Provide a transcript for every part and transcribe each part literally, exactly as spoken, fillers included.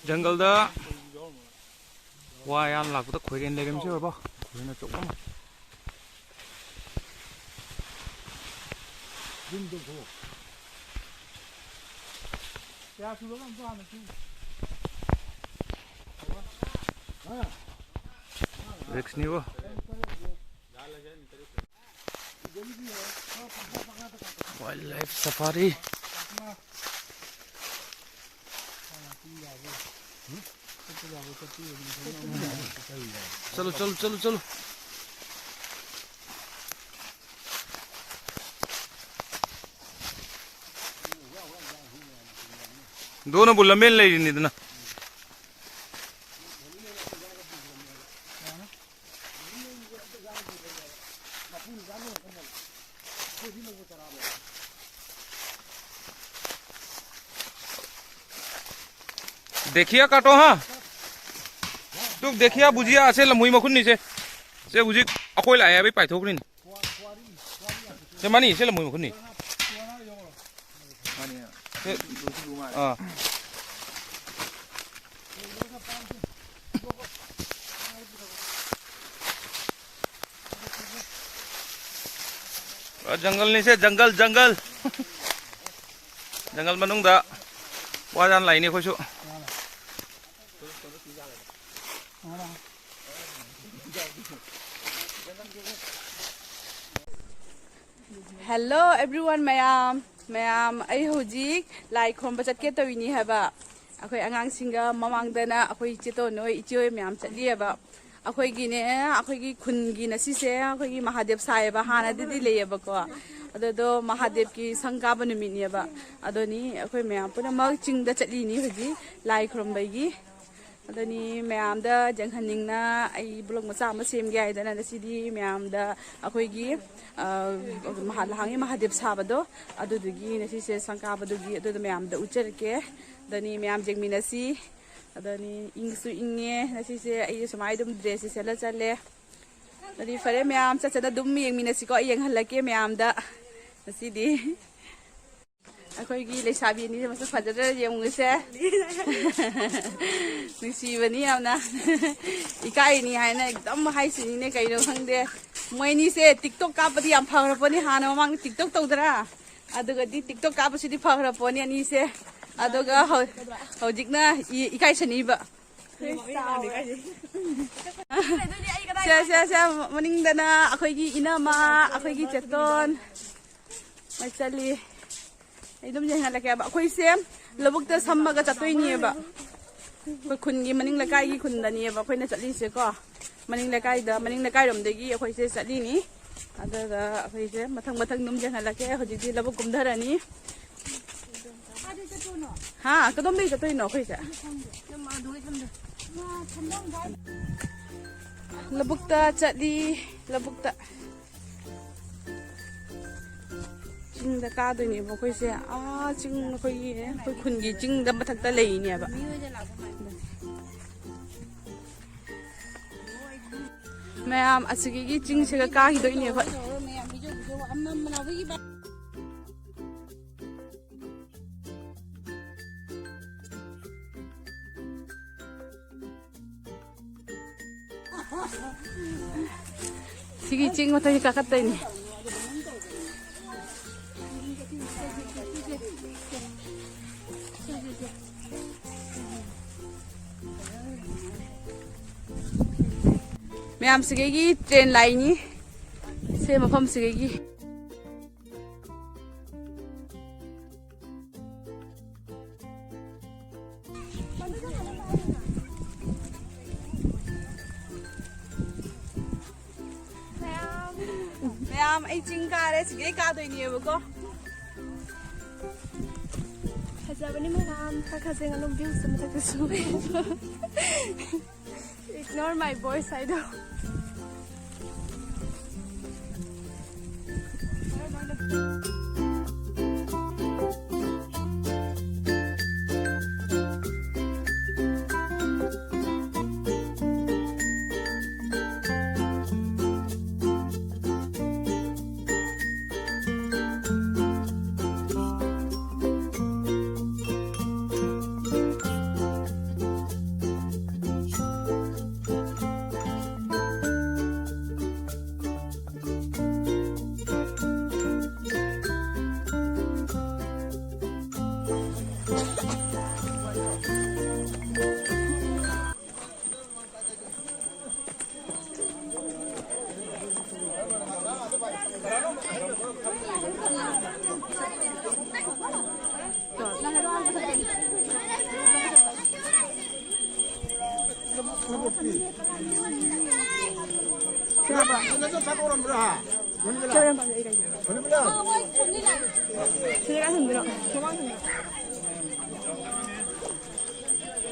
ꯖꯪꯒꯜꯗ ꯋꯥ ꯌꯥꯟ ꯂꯥꯛꯄꯗ ꯈꯣꯏꯔꯦꯟ ꯂꯩꯔꯝꯁꯦ ꯕꯕꯥ꯫ ꯈꯣꯏꯔꯦꯟ ꯑꯆꯧꯕ ꯑꯃ꯫ ꯀꯌꯥ ꯁꯨꯔꯒ ꯑꯝꯇ ꯍꯥꯟꯅ ꯁꯨ꯫ ꯔꯤꯛꯁꯅꯤꯕꯣ꯫ Wildlife safari. चलो, चलो, चलो, चलो। दोनों बुल्ला मेल ले रही नहीं इतना। देखिया काटो, हाँ। तू देखिया बुझिया, ऐसे लमुई मखुन नीचे। से बुझी, अकोई लाया अभी पाई थोक नहीं। से मानी, से लमुई मखुन नहीं। ꯃꯥꯅꯦ꯫ ꯁꯦ, ꯂꯣꯏꯁꯨ ꯂꯨ ꯃꯥꯜꯂꯦ꯫ ꯑꯥ꯫ ꯄꯨꯔꯥ ꯖꯪꯒꯜꯅꯤꯁꯦ, ꯖꯪꯒꯜ, ꯖꯪꯒꯜ꯫ ꯖꯪꯒꯜ ꯃꯅꯨꯡꯗ ꯋꯥ ꯌꯥꯟ ꯂꯥꯛꯏꯅꯦ ꯑꯩꯈꯣꯏꯁꯨ꯫ Hello everyone ꯃꯌꯥꯝ, ꯃꯌꯥꯝ, ꯑꯩ ꯍꯧꯖꯤꯛ ꯂꯥꯏ ꯈꯨꯔꯨꯝꯕ ꯆꯠꯀꯦ ꯇꯧꯔꯤꯅꯤ ꯍꯥꯏꯕ꯫ ꯑꯩꯈꯣꯏ ꯑꯉꯥꯡꯁꯤꯡꯒ ꯃꯃꯥꯡꯗꯅ ꯑꯩꯈꯣꯏ ꯏꯆꯦꯇꯣꯟ ꯍꯣꯏ, ꯏꯆꯦ ꯍꯣꯏ ꯃꯌꯥꯝ ꯆꯠꯂꯤꯑꯕ꯫ ꯑꯩꯈꯣꯏꯒꯤꯅꯦ, ꯑꯩꯈꯣꯏꯒꯤ ꯈꯨꯟꯒꯤ ꯉꯁꯤꯁꯦ ꯑꯩꯈꯣꯏꯒꯤ ꯃꯍꯥꯗꯦꯕ ꯁꯥꯏꯌꯦꯕ, ꯍꯥꯟꯅꯗꯤꯗꯤ ꯂꯩꯌꯦꯕꯀꯣ꯫ ꯑꯗꯨꯗꯣ ꯃꯍꯥꯗꯦꯕꯀꯤ ꯁꯪ ꯀꯥꯕ ꯅꯨꯃꯤꯠꯅꯦꯕ꯫ ꯑꯗꯨꯅꯤ ꯑꯩꯈꯣꯏ ꯃꯌꯥꯝ ꯄꯨꯝꯅꯃꯛ ꯆꯤꯡꯗ ꯆꯠꯂꯤꯅꯤ ꯍꯧꯖꯤꯛ ꯂꯥꯏ ꯈꯨꯔꯨꯝꯕꯒꯤ꯫ ꯑꯗꯨꯅꯤ ꯃꯌꯥꯝꯗ ꯌꯦꯡꯍꯟꯅꯤꯡꯅ ꯑꯩ vlog ꯃꯆꯥ ꯑꯃ ꯁꯦꯝꯒꯦ ꯍꯥꯏꯗꯅ ꯉꯁꯤꯗꯤ ꯃꯌꯥꯝꯗ ꯑꯩꯈꯣꯏꯒꯤ, ꯑ, ꯃꯍꯥ-, ꯂꯍꯥꯡꯒꯤ ꯃꯍꯥꯗꯦꯕ ꯁꯥꯕꯗꯣ, ꯑꯗꯨꯗꯨꯒꯤ ꯉꯁꯤꯁꯦ ꯁꯪꯀꯥꯕꯗꯨꯒꯤ ꯑꯗꯨꯗꯣ ꯃꯌꯥꯝꯗ ꯎꯠꯆꯔꯛꯀꯦ꯫ ꯑꯗꯨꯅꯤ ꯃꯌꯥꯝ ꯌꯦꯡꯃꯤꯟꯅꯁꯤ꯫ ꯑꯗꯨꯅꯤ ꯏꯪꯁꯨ ꯏꯪꯉꯦ ꯉꯁꯤꯁꯦ꯫ ꯑꯩ ꯁꯨꯃꯥꯏꯅ ꯑꯗꯨꯝ dressꯁꯦ ꯁꯦꯠꯂ ꯆꯠꯂꯦ꯫ ꯑꯗꯨꯗꯤ ꯐꯔꯦ ꯃꯌꯥꯝ, ꯆꯠ ꯆꯠꯅ ꯑꯗꯨꯝ ꯌꯦꯡꯃꯤꯟꯅꯁꯤꯀꯣ꯫ ꯑꯩ ꯌꯦꯡꯍꯜꯂꯛꯀꯦ ꯃꯌꯥꯝꯗ꯫ ꯉꯁꯤꯗꯤ ꯑꯩꯈꯣꯏꯒꯤ ꯂꯩꯁꯥꯕꯤ ꯑꯅꯤꯁꯦ ꯃꯁꯛ ꯐꯖꯗ꯭ꯔꯥ ꯌꯦꯡꯉꯨꯁꯦ꯫ ꯅꯨꯡꯁꯤꯕꯅꯤ ꯌꯥꯝꯅ꯫ ꯏꯀꯥꯏꯅꯤ ꯍꯥꯏꯅ ꯑꯦꯛꯗꯝ ꯍꯥꯏꯁꯤꯅꯤꯅꯦ, ꯀꯩꯅꯣ ꯈꯪꯗꯦ꯫ ꯃꯣꯏ ꯑꯅꯤꯁꯦ ꯇꯤꯛꯇꯣꯛ ꯀꯥꯞꯄꯗꯤ ꯌꯥꯝ ꯐꯈ꯭ꯔ ꯄꯣꯠꯅꯤ, ꯍꯥꯟꯅ ꯃꯃꯥꯡꯗ ꯇꯤꯛꯇꯣꯛ ꯇꯧꯗ꯭ꯔꯥ? ꯑꯗꯨꯒꯗꯤ ꯇꯤꯛꯇꯣꯛ ꯀꯥꯞꯄꯁꯤꯗꯤ ꯐꯈ꯭ꯔ ꯄꯣꯠꯅꯤ ꯑꯅꯤꯁꯦ꯫ ꯑꯗꯨꯒ ꯍꯧ-, ꯍꯧꯖꯤꯛꯅ ꯏ-, ꯏꯀꯥꯏꯁꯅꯤꯕ꯫ ꯁꯦ, ꯁꯦ, ꯁꯦ, ꯃꯅꯤꯡꯗꯅ ꯑꯩꯈꯣꯏꯒꯤ ꯏꯅꯝꯃ, ꯑꯩꯈꯣꯏꯒꯤ ꯆꯦꯇꯣꯟ꯫ ꯃꯣꯏ ꯆꯠꯂꯤ꯫ ꯑꯩ ꯑꯗꯨꯝ ꯌꯦꯡꯍꯜꯂꯛꯀꯦꯕ꯫ ꯑꯩꯈꯣꯏꯁꯦ ꯂꯧꯕꯨꯛꯇ ꯁꯝꯃꯒ ꯆꯠꯇꯣꯏꯅꯦꯕ꯫ ꯑꯩꯈꯣꯏ ꯈꯨꯟꯒꯤ ꯃꯅꯤꯡ ꯂꯩꯀꯥꯏꯒꯤ ꯈꯨꯟꯗꯅꯦꯕ ꯑꯩꯈꯣꯏꯅ ꯆꯠꯂꯤꯁꯦꯀꯣ꯫ ꯃꯅꯤꯡ ꯂꯩꯀꯥꯏꯗ, ꯃꯅꯤꯡ ꯂꯩꯀꯥꯏꯔꯣꯝꯗꯒꯤ ꯑꯩꯈꯣꯏꯁꯦ ꯆꯠꯂꯤꯅꯤ꯫ ꯑꯗꯨꯒ ꯑꯩꯈꯣꯏꯁꯦ ꯃꯊꯪ ꯃꯊꯪ ꯑꯗꯨꯝ ꯌꯦꯡꯍꯜꯂꯛꯀꯦ꯫ ꯍꯧꯖꯤꯛꯇꯤ ꯂꯧꯕꯨꯛ ꯀꯨꯝꯊꯔꯅꯤ꯫ ꯍꯥ? ꯀꯗꯣꯝꯗꯒꯤ ꯆꯠꯇꯣꯏꯅꯣ ꯑꯩꯈꯣꯏꯁꯦ? ꯂꯧꯕꯨꯛꯇ ꯆꯠꯂꯤ, ꯂꯧꯕꯨꯛꯇ꯫ ꯆꯤꯡꯗ ꯀꯥꯗꯣꯏꯅꯦꯕ ꯑꯩꯈꯣꯏꯁꯦ꯫ ꯑꯥ, ꯆꯤꯡ ꯑꯩꯈꯣꯏꯒꯤ, ꯑꯩꯈꯣꯏ ꯈꯨꯟꯒꯤ ꯆꯤꯡꯗ ꯃꯊꯛꯇ ꯂꯩꯔꯤꯅꯦꯕ꯫ ꯃꯌꯥꯝ ꯑꯁꯤꯒꯤ ꯆꯤꯡꯁꯤꯒ ꯀꯥꯈꯤꯗꯣꯏꯅꯦꯕ꯫ ꯁꯤꯒꯤ ꯆꯤꯡ ꯃꯊꯛꯁꯤ ꯀꯥꯈꯠꯇꯣꯏꯅꯤ꯫ ꯃꯌꯥꯝ ꯁꯤꯒꯩꯒꯤ ꯇ꯭ꯔꯦꯟ ꯂꯥꯏꯟꯅꯤ꯫ ꯁꯤ ꯃꯐꯝ ꯁꯤꯒꯩꯒꯤ꯫ ꯃꯌꯥꯝ, ꯑꯩ ꯆꯤꯡ ꯀꯥꯔꯦ, ꯁꯤꯒꯩ ꯀꯥꯗꯣꯏꯅꯦꯕꯀꯣ꯫ ꯐꯖꯕꯅꯤ ꯃꯌꯥꯝ, ꯈꯔ ꯈꯖꯤꯛ ꯑꯗꯨꯝ views ꯃꯊꯛꯇꯁꯨ꯫ Ignore my voice ꯍꯥꯏꯗꯣ꯫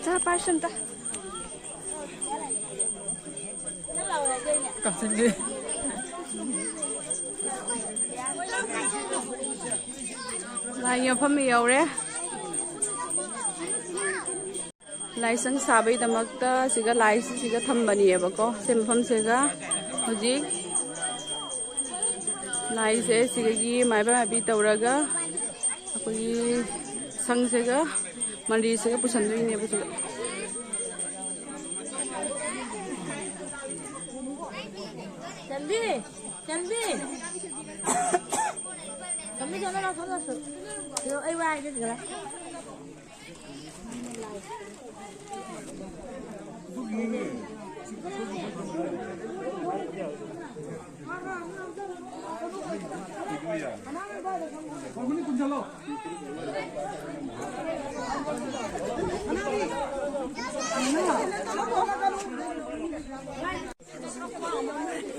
ꯆꯥ ꯄꯥꯏꯁꯟꯇ꯫ ꯀꯥꯞꯁꯤꯟꯒꯦ꯫ ꯂꯥꯏ ꯌꯦꯛꯐꯝ ꯌꯧꯔꯦ꯫ ꯂꯥꯏꯁꯪ ꯁꯥꯕꯩꯗꯃꯛꯇ ꯁꯤꯒ ꯂꯥꯏꯁꯤꯒ ꯊꯝꯕꯅꯦꯕꯀꯣ꯫ ꯁꯤ ꯃꯐꯝꯁꯤꯒ ꯍꯧꯖꯤꯛ ꯂꯥꯏꯁꯦ ꯁꯤꯗꯒꯤ ꯃꯥꯏꯕ ꯃꯥꯏꯕꯤ ꯇꯧꯔꯒ ꯑꯩꯈꯣꯏꯒꯤ ꯁꯪꯁꯤꯒ ꯃꯟꯗꯤꯔꯁꯤꯒ ꯄꯨꯁꯟꯗꯣꯏꯅꯦꯕ ꯁꯤꯗ꯫ ꯆꯟꯕꯤ! ꯆꯟꯕꯤ! ꯆꯟꯕꯤ, ꯆꯠꯂꯣ, ꯂꯥꯎ, ꯊꯣꯛꯂꯛꯑꯣ꯫ ꯑꯩ ꯋꯥ ꯍꯥꯏꯒꯦ ꯁꯤꯗ꯫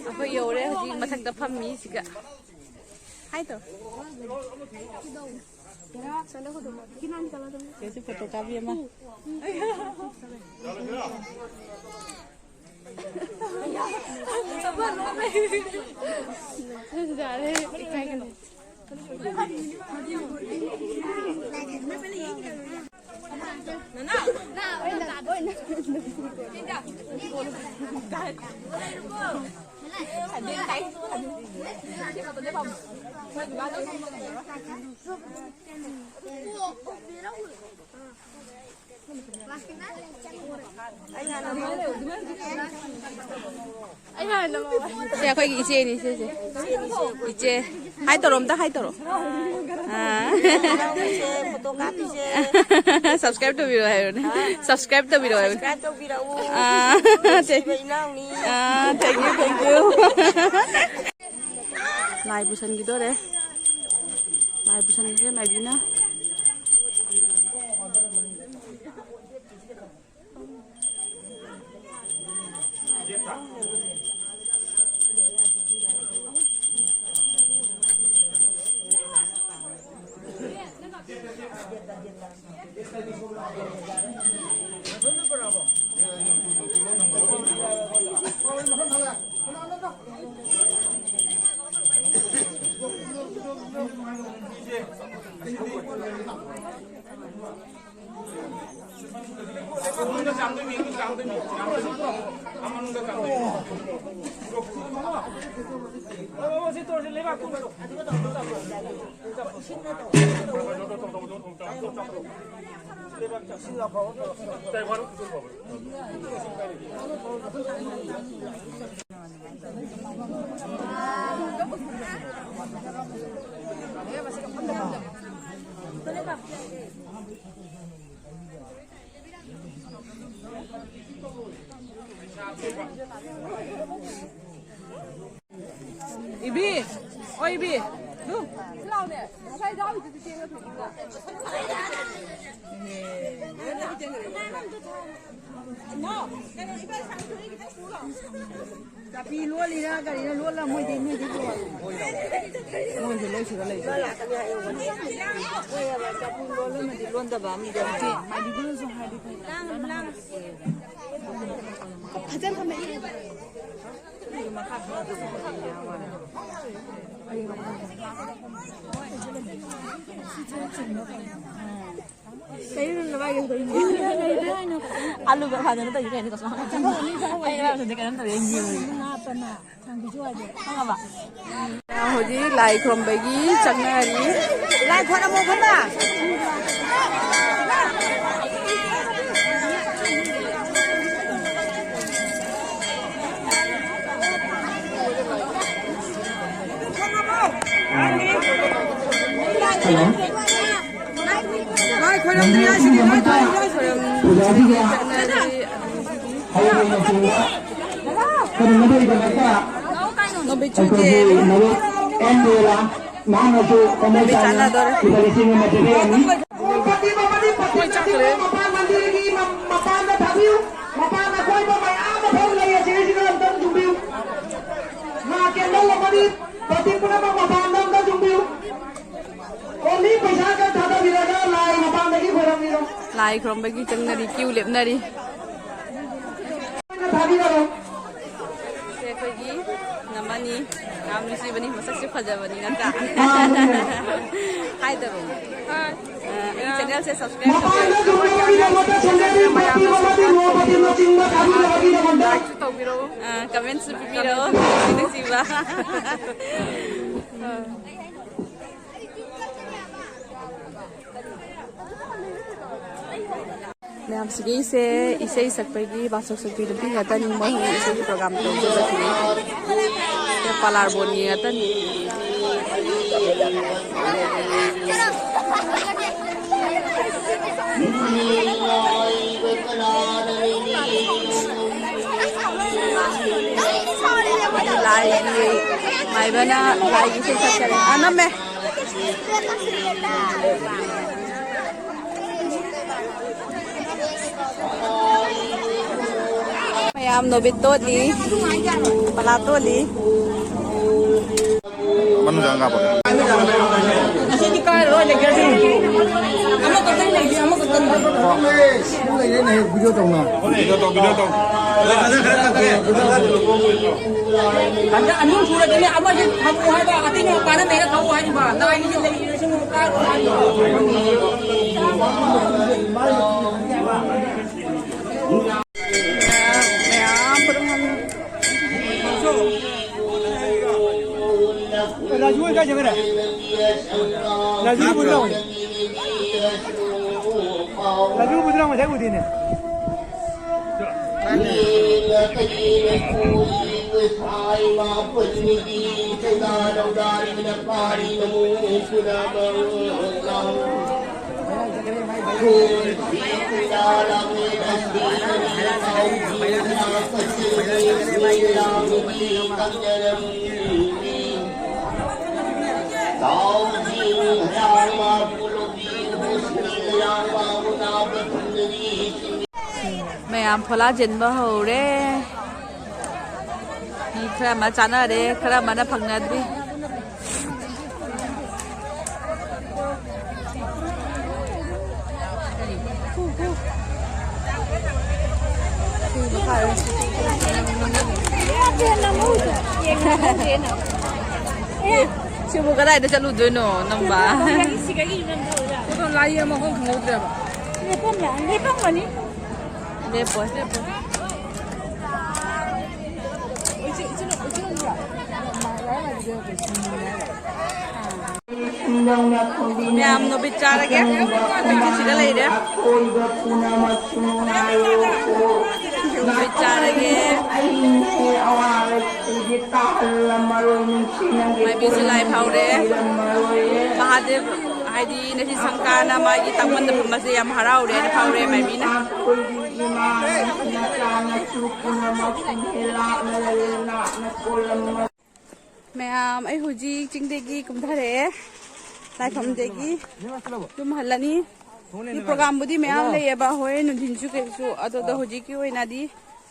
ꯑꯩꯈꯣꯏ ꯌꯧꯔꯦ ꯍꯧꯖꯤꯛ ꯃꯊꯛꯇ ꯐꯝꯃꯤ ꯁꯤꯒ꯫ ꯍꯥꯏ ꯇꯧ꯫ ꯀꯩꯁꯨ ꯐꯣꯇꯣ ꯀꯥꯞꯄꯤ ꯑꯃ꯫ ꯌꯥꯔꯦ, ꯏꯀꯥꯏꯒꯅꯨ꯫ ꯁꯦ ꯑꯩꯈꯣꯏꯒꯤ ꯏꯆꯦꯅꯤ, ꯁꯦ, ꯁꯦ꯫ ꯏꯆꯦ꯫ ꯍꯥꯏ ꯇꯧꯔꯣ, ꯑꯝꯇ ꯍꯥꯏ ꯇꯧꯔꯣ꯫ ꯑꯥ꯫ ꯏꯅꯥꯎꯁꯦ, ꯐꯣꯇꯣ ꯀꯥꯞꯄꯤꯁꯦ꯫ Subscribe ꯇꯧꯕꯤꯔꯣ ꯍꯥꯏꯕꯅꯦ꯫ ꯍꯥ? Subscribe ꯇꯧꯕꯤꯔꯣ ꯍꯥꯏꯕꯅꯦ꯫ Subscribe ꯇꯧꯕꯤꯔꯛꯎ꯫ ꯑꯥ, ꯅꯨꯡꯁꯤꯕ ꯏꯅꯥꯎꯅꯤ꯫ ꯑꯥ, thank you, thank you꯫ ꯂꯥꯏ ꯄꯨꯁꯟꯈꯤꯗꯣꯔꯦ꯫ ꯂꯥꯏ ꯄꯨꯁꯟꯈꯤꯗꯣꯔꯦ ꯃꯥꯏꯕꯤꯅ꯫ ꯏꯕꯤ, ꯑꯣ ꯏꯕꯤ, ꯗꯨ, ꯁꯤ ꯂꯥꯎꯅꯦ꯫ ꯉꯁꯥꯏ ꯌꯥꯎꯔꯤꯗꯨꯗꯤ ꯆꯦꯡꯒ ꯊꯣꯏꯕꯤꯒ꯫ ꯆꯥꯄꯤ ꯂꯣꯜꯂꯤꯔ ꯀꯔꯤꯅ ꯂꯣꯜꯂ ꯃꯣꯏꯗꯤ ꯃꯤꯗꯤ ꯂꯣꯜꯂꯤ꯫ ꯃꯣꯏꯁꯨ ꯂꯣꯏ ꯁꯨꯔ ꯂꯩ꯫ ꯆꯥꯄꯤ ꯂꯣꯜꯂꯝꯃꯗꯤ ꯂꯣꯟꯗꯕ ꯑꯃꯗꯤ ꯅꯠꯇꯦ꯫ ꯃꯥꯏꯕꯤꯗꯨꯅꯁꯨ ꯍꯥꯏꯗꯤ ꯐꯩ꯫ ꯐꯖꯅ ꯊꯝꯃꯦ꯫ ꯑꯂꯨꯒ ꯐꯥꯗꯅ ꯇꯧꯔꯤ ꯀꯩꯅꯣ ꯀꯁꯃ꯫ ꯑꯩꯅ ꯃꯌꯥꯝꯁꯤꯡꯁꯦ ꯀꯩꯅꯣꯝ ꯇꯧꯔꯤ ꯌꯦꯡꯉꯤ꯫ ꯈꯪꯉꯕ? ꯍꯧꯖꯤꯛ ꯂꯥꯏ ꯈꯨꯔꯨꯝꯕꯒꯤ ꯆꯪꯅꯔꯤ꯫ ꯂꯥꯏ ꯈꯨꯔꯨꯝꯃꯣ ꯈꯟꯕ꯫ ꯍꯜꯂꯣ꯫ ꯂꯥꯏ ꯈꯨꯔꯨꯝꯗ꯭ꯔꯤ ꯍꯥꯏꯁꯤꯗꯤ ꯂꯣꯏ ꯇꯧꯔꯤ ꯍꯥꯏꯁꯤꯗꯤ꯫ ꯄꯨꯖꯥꯔꯤꯒ ꯍꯩꯔꯣꯏꯅꯆꯤꯡꯕ ꯀꯔꯤꯒꯨꯝꯕꯗꯒꯤꯗꯃꯛꯇ ꯑꯩꯈꯣꯏꯒꯤ ꯅꯕꯨꯛ ꯑꯦꯟ ꯕꯦꯂꯥ ꯃꯍꯥꯛꯅꯁꯨ ꯀꯃꯩ ꯆꯥꯅ ꯂꯨꯄꯥ ꯂꯤꯁꯤꯡ ꯑꯃ ꯄꯤꯕꯤꯔꯝꯃꯤ꯫ ꯄꯇꯤ ꯃꯃꯥꯅꯤ, ꯄꯇꯤ ꯃꯇꯤꯛ ꯃꯄꯥꯟ ꯃꯟꯗꯤꯔꯒꯤ ꯃ-, ꯃꯄꯥꯟꯗ ꯊꯥꯕꯤꯌꯨ꯫ ꯃꯄꯥꯟ ꯑꯀꯣꯏꯕ ꯃꯌꯥꯝ ꯑꯃ ꯐꯝ ꯂꯩ, ꯑꯁꯤꯒꯤꯁꯤꯗ ꯑꯝꯇꯪ ꯆꯨꯝꯕꯤꯌꯨ꯫ ꯉꯥ ꯀꯦꯟꯗꯜ ꯑꯃꯗꯤ ꯄꯇꯤ ꯄꯨꯝꯅꯃꯛ ꯃꯄꯥꯟꯗ ꯑꯝꯇ ꯆꯨꯝꯕꯤꯌꯨ꯫ ꯑꯣꯟꯂꯤ ꯄꯩꯁꯥ ꯈꯛ ꯊꯥꯗꯕꯤꯌꯨ꯫ ꯂꯥꯏ ꯈꯨꯔꯨꯝꯕꯒꯤ ꯆꯪꯅꯔꯤ, ꯀ꯭ꯌꯨ ꯂꯦꯞꯅꯔꯤ꯫ ꯁꯦ ꯑꯩꯈꯣꯏꯒꯤ ꯅꯃꯅꯤ, ꯌꯥꯝ ꯅꯨꯡꯁꯤꯕꯅꯤ, ꯃꯁꯛꯁꯨ ꯐꯖꯕꯅꯤ ꯅꯠꯇ꯭ꯔꯥ? ꯍꯥꯏꯗꯕꯅꯤ꯫ ꯑ, ꯑꯩ ꯆꯦꯅꯦꯜꯁꯦ ꯁꯕꯁꯀ꯭ꯔꯥꯏꯕ ꯇꯧꯕꯤꯔꯣ꯫ ꯂꯥꯏꯛꯁꯨ ꯇꯧꯕꯤꯔꯣ꯫ ꯑ, ꯀꯃꯦꯟꯁꯨ ꯄꯤꯕꯤꯔꯣ꯫ ꯅꯨꯡꯁꯤꯕ꯫ ꯃꯌꯥꯝꯁꯤꯒꯤꯁꯦ ꯏꯁꯩ ꯁꯛꯄꯒꯤ ꯕꯥꯁꯣꯛ ꯁꯛꯄꯤ ꯅꯨꯄꯤ ꯉꯥꯛꯇꯅꯤ, ꯃꯣꯏ ꯍꯧꯖꯤꯛ ꯏꯁꯩꯒꯤ ꯄ꯭ꯔꯣꯒꯥꯝ ꯇꯧꯖꯕꯁꯤꯅꯤ꯫ ꯄꯂꯥꯔꯕꯣꯟꯒꯤ ꯉꯥꯛꯇꯅꯤ꯫ ꯂꯥꯏꯒꯤ ꯃꯥꯏꯕꯅ ꯂꯥꯏꯒꯤ ꯏꯁꯩ ꯁꯛꯆꯔꯦ꯫ ꯑꯥ, ꯅꯝꯃꯦ꯫ ꯃꯌꯥꯝ ꯅꯣꯕꯤꯠ ꯇꯣꯠꯂꯤ, ꯄꯂꯥ ꯇꯣꯠꯂꯤ꯫ ꯃꯅꯨꯡ ꯆꯪꯉꯒ ꯀꯥꯞꯄꯒꯦ꯫ ꯑꯁꯤꯗꯤ ꯀꯥꯏꯔꯔꯣꯏ, ꯂꯩꯖꯗ꯭ꯔꯤ꯫ ꯑꯃꯈꯛꯇꯪ ꯂꯩꯖꯩ, ꯑꯃꯈꯛꯇꯪ꯫ ꯂꯩꯔꯦꯅꯦ, ꯚꯤꯗꯤꯑꯣ ꯇꯧꯅ꯫ ꯚꯤꯗꯤꯑꯣ ꯇꯧ, ꯚꯤꯗꯤꯑꯣ ꯇꯧ꯫ ꯍꯟꯗꯛ ꯑꯅꯤ ꯁꯨꯔꯗꯤꯅꯦ, ꯑꯃꯁꯦ ꯊꯝꯃꯨ ꯍꯥꯏꯕ, ꯑꯇꯩꯅ ꯃꯄꯥꯟꯗ ꯂꯩꯔ ꯊꯝꯃꯨ ꯍꯥꯏꯔꯤꯕ꯫ ꯂꯥꯏꯒꯤꯁꯦ ꯂꯩꯔꯁꯅꯨ, ꯀꯥꯏꯔꯣ ꯍꯥꯏꯔꯤꯕ꯫ ꯃꯌꯥꯝ ꯄꯨꯔꯝꯃꯝꯃꯤ꯫ राजू का जगह है। राजू को बुलाओ। राजू को बुलाओ, मजाक उठीने। ꯃꯌꯥꯝ ꯐꯣꯂꯥ ꯆꯦꯟꯕ ꯍꯧꯔꯦ꯫ ꯃꯤ ꯈꯔ ꯑꯃ ꯆꯥꯅꯔꯦ, ꯈꯔ ꯑꯃꯅ ꯐꯪꯅꯗ꯭ꯔꯤ꯫ ꯁꯤꯕꯨ ꯀꯗꯥꯏꯗ ꯆꯠꯂꯨꯗꯣꯏꯅꯣ ꯅꯪꯕ? ꯂꯥꯏ ꯑꯃ ꯍꯣꯡ ꯈꯪꯍꯧꯗ꯭ꯔꯦꯕ꯫ ꯂꯦꯞꯄꯝꯃꯅꯤ꯫ ꯂꯦꯞꯄꯣꯏ꯫ ꯃꯌꯥꯝ ꯅꯨꯕꯤꯠ ꯆꯥꯔꯒꯦ꯫ ꯅꯨꯕꯤꯠꯁꯤꯗ ꯂꯩꯔꯦ꯫ ꯅꯨꯕꯤꯠ ꯆꯥꯔꯒꯦ꯫ ꯃꯥꯏꯕꯤꯁꯨ ꯂꯥꯏ ꯐꯥꯎꯔꯦ꯫ ꯃꯍꯥꯗꯦꯕ ꯍꯥꯏꯗꯤ ꯉꯁꯤ ꯁꯪꯀꯥꯅ ꯃꯥꯒꯤ ꯇꯥꯡꯕꯟꯗ ꯐꯝꯕꯁꯦ ꯌꯥꯝ ꯍꯔꯥꯎꯔꯦꯅ ꯐꯥꯎꯔꯦ ꯃꯥꯏꯕꯤꯅ꯫ ꯃꯌꯥꯝ, ꯑꯩ ꯍꯧꯖꯤꯛ ꯆꯤꯡꯗꯒꯤ ꯀꯨꯝꯊꯔꯛꯑꯦ, ꯂꯥꯏꯐꯝꯗꯒꯤ ꯌꯨꯝ ꯍꯜꯂꯅꯤ꯫ ꯄ꯭ꯔꯣꯒꯥꯝꯕꯨꯗꯤ ꯃꯌꯥꯝ ꯂꯩꯌꯦꯕ, ꯍꯣꯔꯦꯟ ꯅꯨꯡꯊꯤꯟꯁꯨ ꯀꯩꯁꯨ, ꯑꯗꯨꯗꯣ ꯍꯧꯖꯤꯛꯀꯤ ꯑꯣꯏꯅꯗꯤ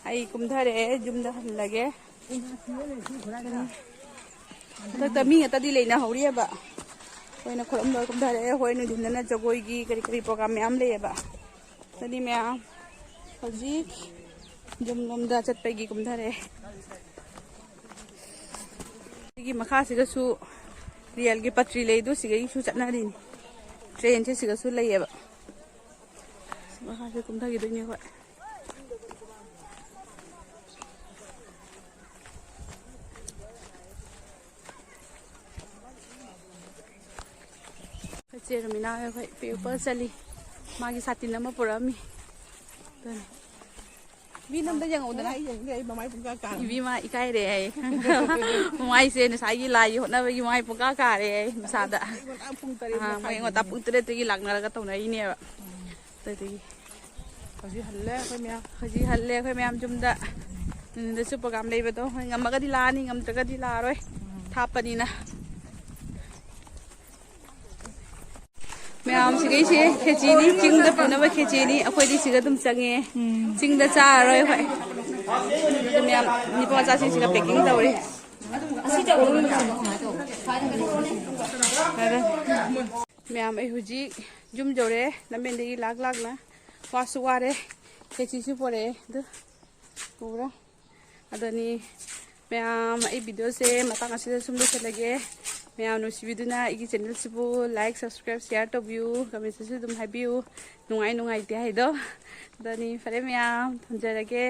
ꯑꯩ ꯀꯨꯝꯊꯔꯛꯑꯦ, ꯌꯨꯝꯗ ꯍꯜꯂꯒꯦ꯫ ꯍꯟꯗꯛꯇ ꯃꯤ ꯉꯥꯛꯇꯗꯤ ꯂꯩꯅꯍꯧꯔꯤꯑꯕ꯫ ꯑꯩꯈꯣꯏꯅ ꯈꯨꯔꯨꯝꯕ ꯀꯨꯝꯊꯔꯛꯑꯦ꯫ ꯍꯣꯔꯦꯟ ꯅꯨꯡꯊꯤꯟꯗꯅ ꯖꯒꯣꯏꯒꯤ ꯀꯔꯤ ꯀꯔꯤ ꯄ꯭ꯔꯣꯒꯥꯝ ꯃꯌꯥꯝ ꯂꯩꯌꯦꯕ꯫ ꯑꯗꯨꯗꯤ ꯃꯌꯥꯝ ꯍꯧꯖꯤꯛ ꯌꯨꯝꯂꯣꯝꯗ ꯆꯠꯄꯒꯤ ꯀꯨꯝꯊꯔꯛꯑꯦ꯫ ꯁꯤꯒꯤ ꯃꯈꯥꯁꯤꯒꯁꯨ ꯔꯦꯜꯒꯤ ꯄꯠꯇ꯭ꯔꯤ ꯂꯩꯗꯣ, ꯁꯤꯒꯩꯁꯨ ꯆꯠꯅꯔꯤꯅꯤ꯫ ꯇ꯭ꯔꯦꯟꯁꯦ ꯁꯤꯒꯁꯨ ꯂꯩꯌꯦꯕ꯫ ꯁꯤ ꯃꯈꯥꯁꯦ ꯀꯨꯝꯊꯈꯤꯗꯣꯏꯅꯦ ꯑꯩꯈꯣꯏ꯫ ꯑꯩꯈꯣꯏ ꯆꯦ ꯔꯨꯃꯤꯅꯥ ꯍꯣꯏ ꯑꯩꯈꯣꯏ ꯄꯤꯔꯛꯄ ꯆꯠꯂꯤ꯫ ꯃꯥꯒꯤ ꯁꯥꯇꯤꯟ ꯑꯃ ꯄꯨꯔꯛꯑꯝꯃꯤ꯫ ꯑꯗꯨꯅꯤ꯫ ꯃꯤ ꯅꯝꯗ ꯌꯦꯡꯍꯧꯗꯅ꯫ ꯑꯩ ꯌꯦꯡꯗꯦ, ꯑꯩ ꯃꯃꯥꯏ ꯄꯨꯡꯀꯥ ꯀꯥꯔꯦ꯫ ꯏꯕꯦꯝꯃ ꯏꯀꯥꯏꯔꯦ ꯍꯥꯏꯌꯦ꯫ ꯃꯃꯥꯏꯁꯦ ꯉꯁꯥꯏꯒꯤ ꯂꯥꯏꯒꯤ ꯍꯣꯠꯅꯕꯒꯤ ꯃꯃꯥꯏ ꯄꯨꯡꯀꯥ ꯀꯥꯔꯦ ꯍꯥꯏꯌꯦ ꯃꯁꯥꯗ꯫ ꯑꯌꯨꯛ ꯉꯟꯇꯥ ꯄꯨꯡ ꯇꯔꯦꯠ ꯑꯥ, ꯃꯣꯏ ꯃꯈꯥꯏꯗꯒꯤ꯫ ꯉꯟꯇꯥ ꯄꯨꯡ ꯇꯔꯦꯠꯇꯒꯤ ꯂꯥꯛꯅꯔꯒ ꯇꯧꯅꯔꯤꯅꯦꯕ꯫ ꯑꯗꯨꯗꯒꯤ ꯍꯧꯖꯤꯛ ꯍꯜꯂꯦ ꯑꯩꯈꯣꯏ ꯃꯌꯥꯝ꯫ ꯍꯧꯖꯤꯛ ꯍꯜꯂꯦ ꯑꯩꯈꯣꯏ ꯃꯌꯥꯝ ꯌꯨꯝꯗ꯫ ꯅꯨꯡꯊꯤꯟꯗꯁꯨ ꯄ꯭ꯔꯣꯒꯥꯝ ꯂꯩꯕꯗꯣ ꯍꯣꯏ ꯉꯝꯃꯒꯗꯤ ꯂꯥꯛꯑꯅꯤ, ꯉꯝꯗ꯭ꯔꯒꯗꯤ ꯂꯥꯛꯑꯔꯣꯏ꯫ ꯎꯝ꯫ ꯊꯥꯞꯄꯅꯤꯅ꯫ ꯃꯌꯥꯝ ꯁꯤꯒꯩꯁꯦ ꯈꯦꯆꯤꯅꯤ, ꯆꯤꯡꯗ ꯄꯨꯅꯕ ꯈꯦꯆꯤꯅꯤ꯫ ꯑꯩꯈꯣꯏꯗꯤ ꯁꯤꯒ ꯑꯗꯨꯝ ꯆꯪꯉꯦ꯫ ꯎꯝ꯫ ꯆꯤꯡꯗ ꯆꯥꯔꯔꯣꯏ ꯑꯩꯈꯣꯏ꯫ ꯑꯗꯨ ꯃꯌꯥꯝ ꯅꯨꯄꯥ ꯃꯆꯥꯁꯤꯡꯁꯤꯒ packing ꯇꯧꯔꯤ꯫ ꯑꯗ ꯃꯌꯥꯝ ꯑꯩ ꯍꯧꯖꯤꯛ ꯌꯨꯝ ꯌꯧꯔꯦ꯫ ꯂꯝꯕꯦꯟꯗꯒꯤ ꯂꯥꯛ ꯂꯥꯛꯅ ꯋꯥꯁꯨ ꯋꯥꯔꯦ꯫ ꯈꯦꯆꯤꯁꯨ ꯄꯣꯔꯛꯑꯦ꯫ ꯑꯗꯨ ꯎꯕ꯭ꯔꯥ? ꯑꯗꯨꯅꯤ ꯃꯌꯥꯝ, ꯑꯩ ꯚꯤꯗꯤꯑꯣꯁꯦ ꯃꯇꯥꯡ ꯑꯁꯤꯗ ꯁꯨꯝ ꯂꯣꯏꯁꯤꯜꯂꯒꯦ꯫ ꯃꯌꯥꯝ ꯅꯨꯡꯁꯤꯕꯤꯗꯨꯅ ꯑꯩꯒꯤ ꯆꯦꯅꯦꯜꯁꯤꯕꯨ like, subscribe, share ꯇꯧꯕꯤꯌꯨ, ꯀꯃꯦꯟꯇꯁꯨ ꯑꯗꯨꯝ ꯍꯥꯏꯕꯤꯌꯨ, ꯅꯨꯡꯉꯥꯏ ꯅꯨꯡꯉꯥꯏꯇꯦ ꯍꯥꯏꯗꯣ꯫ ꯑꯗꯨꯅꯤ ꯐꯔꯦ ꯃꯌꯥꯝ, ꯊꯝꯖꯔꯒꯦ꯫